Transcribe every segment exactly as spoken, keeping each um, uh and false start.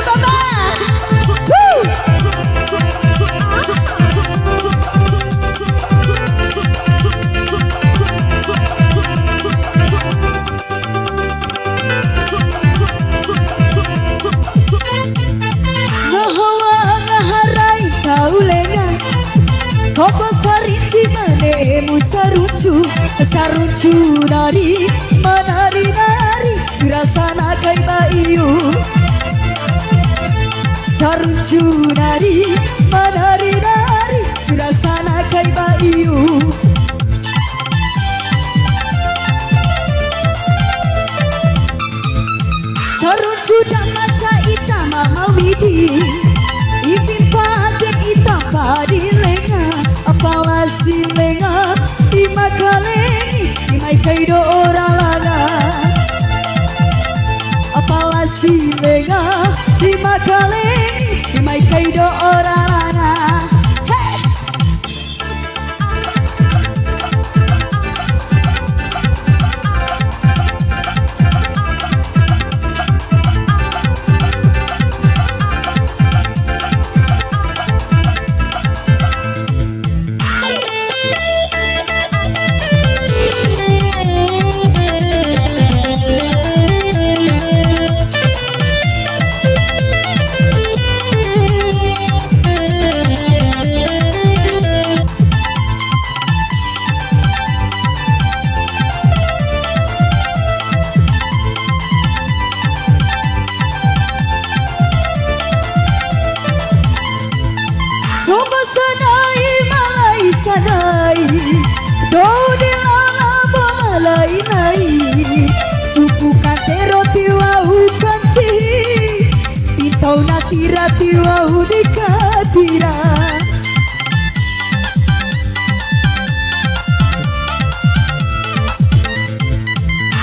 Baba. Wuh. Ngaha wa ngaha rai kau lenga, koko sarinci ma ne'emu saruncu, saruncu nari, ma nari-nari, surasana kai ba iu. Saruncu nari, ma nari-nari, surasana kai ba iu. Saruncu da maja ita ma mawidi, ipi mpake ita mpadi lenga, apalasi lenga, di makalengi, di mai kai do ora lana. Apalasi lenga, di makalengi, di mai kai do ora lana. Hey! Soba sanai malai sanai, dou de lala bo malai nai. Supu kantero tiwa'u kancihi, pintau natira tiwa'u deka tira.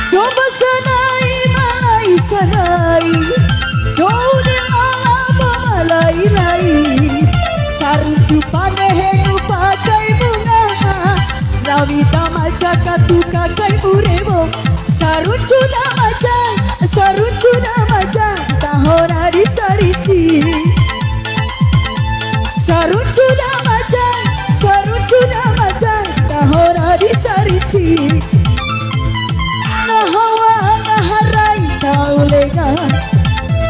Soba sanai malai sanai, dou de lala bo malai lai. Saruncu panehemu pakai bunga, rawi da maja katuka kai muremo. Saruncu da maja, saruncu da maja, taho na di sarinci. Saruncu da maja, saruncu da maja, taho na di sarinci. Ngaha wa ngaha rai kau lenga,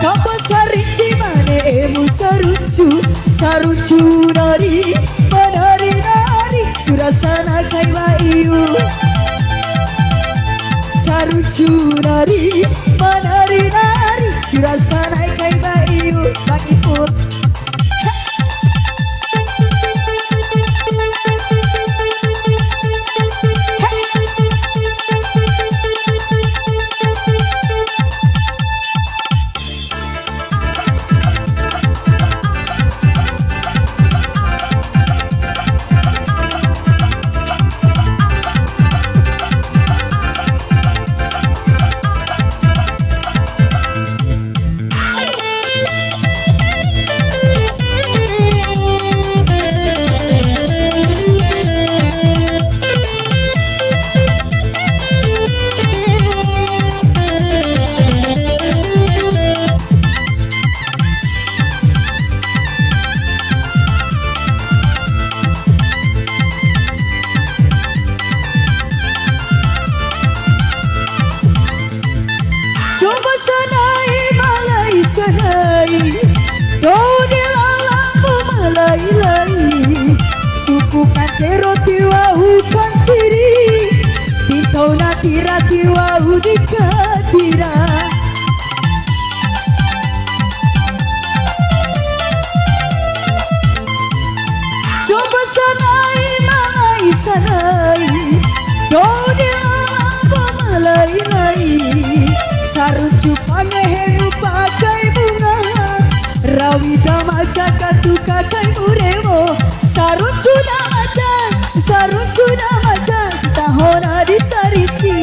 kapa sarinci ma ne'emu saruncu, saruncu nari, ma nari-nari, surasana kai ba iu. Saruncu nari, ma nari-nari, surasana kai ba iu. Bang Ipul. Soba sanai malai sanai, dou de lala bo malai lai. Supu kantero tiwa'u kantiri, pintau natira tiwa'u deka tira. Soba sanai malai sanai, dou de lala bo malai lai. Saruncu panehemu pakai bunga, rawi da maja katuka kai muremo. Saruncu da maja, saruncu da maja, taho na di sarinci.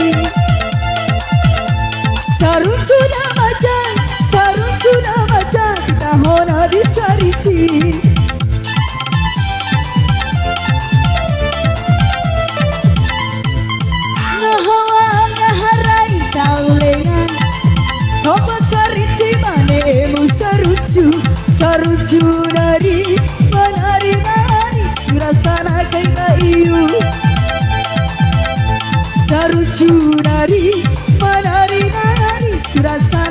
Saruncu da maja, saruncu da maja, taho na di sarinci. Ngaha wa ngaha rai tau lenga, kapa sarinci ma ne'emu saru Nari, manari nari, surasana kai ba iu. Sarucu nari, manari nari, surasa